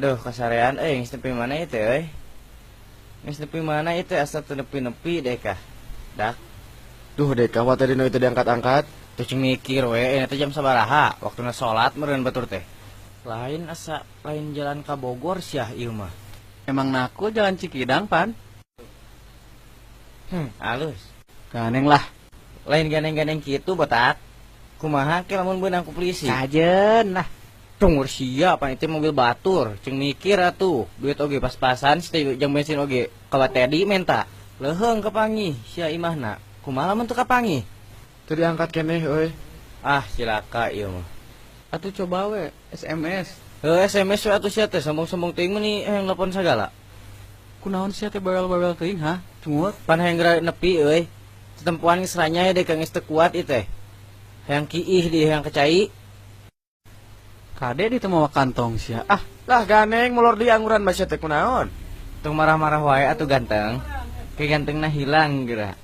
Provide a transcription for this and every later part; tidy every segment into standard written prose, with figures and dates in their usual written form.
Aduh, kasarean euy, geus nepi mana ieu teh euy? Geus nepi mana ieu teh asa teu nepi-nepi deh kah. Dak. Duh deh kah tadi nu itu diangkat-angkat. Tuh cing mikir we, ini teh jam sabaraha? Waktuna salat meureun batur teh. Lain asa lain jalan ka Bogor sia ieu mah. Emang naku jalan Cikidang pan? Halus. Ganeng lah. Lain ganeng-ganeng kitu botak. Kumaha ke lamun beunang ku polisi? Kajen lah. Cungur sia pan itu mobil batur, cing mikir atuh, duit oge pas-pasan, teh jang bensin oge ka Teddy menta. Leuheung kapanggih sia imahna. Kumaha lamun teu kapanggih? Teu diangkat keneh euy. Ah, cilaka ieu mah. Atuh coba we SMS. Heuh, SMS we atuh sia teh sombong-sombong teuing mah nih hayang nelpon sagala. Kunaon sia teh bawel-bawel teuing ha? Cungut. Pan hayang geura nepi euy. Tetempuan geus ranyai deh kang geus teu kuat ieu teh. Hayang kiih di hayang kecai. Kade di teu mawa kantong sia. Ah, lah ganeng molor di angguran mah sia teh kunaon? Tong marah-marah wae atuh ganteng. Ke gantengna hilang geura.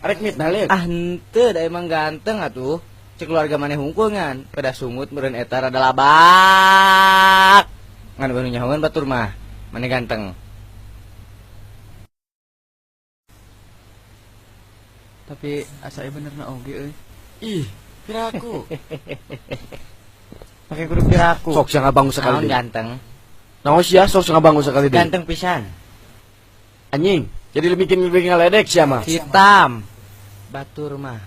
Arek mitnah leuk. Ah henteu da emang ganteng atuh. Cek keluarga maneh hungkul ngan. Pada sungut meureun eta rada labak. Ngan baru nyahoan batur mah. Maneh ganteng. Tapi asa benerna oge euy. Ih, piraku. Pakai kudu piraku. Sok sia ngabangun sekali Naon deui. Ganteng. Naon sia sok sia ngabangun sekali deui. Ganteng pisan. Anjing, jadi bikin bikin ngaledek sia mah. Hitam. Batur mah.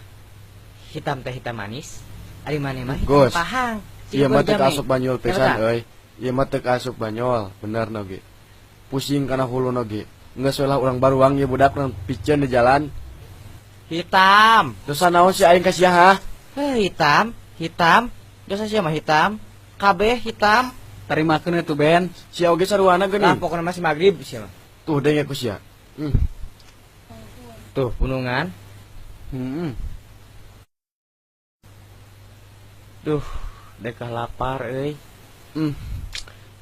Hitam teh hitam manis. Ari maneh mah hitam Gos. pahang. Ieu mah teu Jame. asup banyol pisan Kenapa? euy. Ieu mah teu asup banyol, bener na oge. Pusing kana hulu na oge. Geus we lah urang baruang ieu budak urang piceun di jalan. Hitam. Dosa naon si aing ka sia ha? Heh, hitam, hitam. Dosa sia mah hitam. Kabeh hitam. Tarimakeun atuh Ben. Sia oge saruana Lah geuning. pokona masih magrib sia mah. Tuh denge ku sia. Tuh punungan. Heeh. Duh, dekah lapar euy.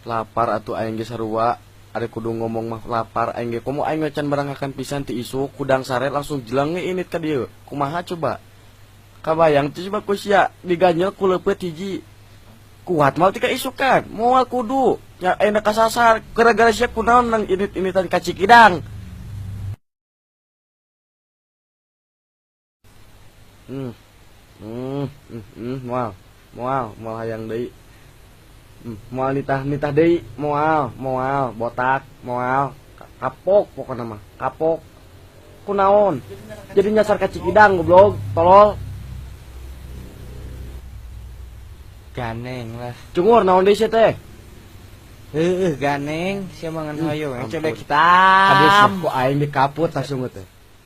Lapar atuh aing ge sarua. Ari kudu ngomong mah lapar aing ge komo aing can barangkakan pisan ti isuk kudang sare langsung jeleng init ka dieu. Kumaha coba? Kabayang teu coba ku sia diganjel ku leupeut hiji. Kuat mal tika isukan, moal kudu. Nya ayeuna kasasar gara-gara sia kunaon nang init-initan ka Cikidang. Moal. Moal, moal hayang deui. Moal nitah-nitah deui, moal, moal, botak, moal, kapok pokona mah, kapok. Kunaon? Jadi nyasar ka Cikidang goblok, tolol. Ganeng lah. Cungur naon deui sia teh? Heueuh ganeng, sia mah ngan hayo Ampun. cebek hitam. Kades ku aing dikaput langsung teh.